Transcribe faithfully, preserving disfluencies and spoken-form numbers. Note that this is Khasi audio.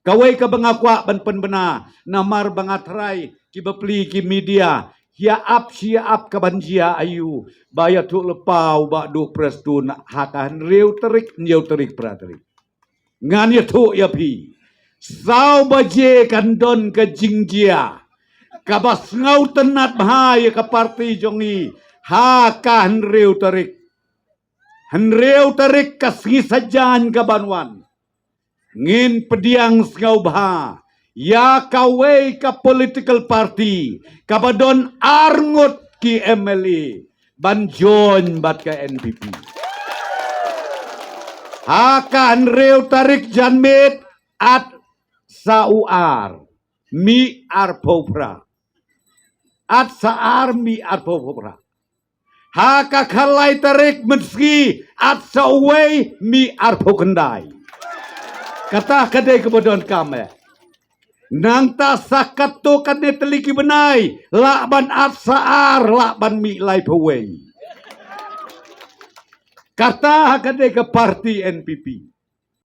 Kawei kaba nga kwah ban pynbna, namar ba nga trai ki bapli ki media, ïa ap shi ïa ap ka ban jia aïu, ba ïathuh lypa u Bah Duh Prestone ha ka hynriew tarik, hynñiew tarik, phra tarik. Ngan ïathuh ïa phi. Saw baje kan don ka jingjia kaba sngewtynnat bha ïa ka parti jong ngi ha ka hynriew tarik. Hynriew tarik ka sngi Saitjaiñ ka ban wan. Ngin pdiang sngewbha ïa kawei ka political party kaba don arngut ki M L A ban join bad ka N P P. Ha ka hynriew tarik janmiet, at sa u ar, mih arphew phra. At sa ar, mih arphew phra. Ha ka khatlai tarik mynsngi, at sa uwei, mih arphew khyndai. Kata ka dei kaba donkam eh. Nangta sa katto katne tylli ki bnai, lah ban at sa ar, lah ban mih laiphew wei. Kata ha ka dei ka parti N P P.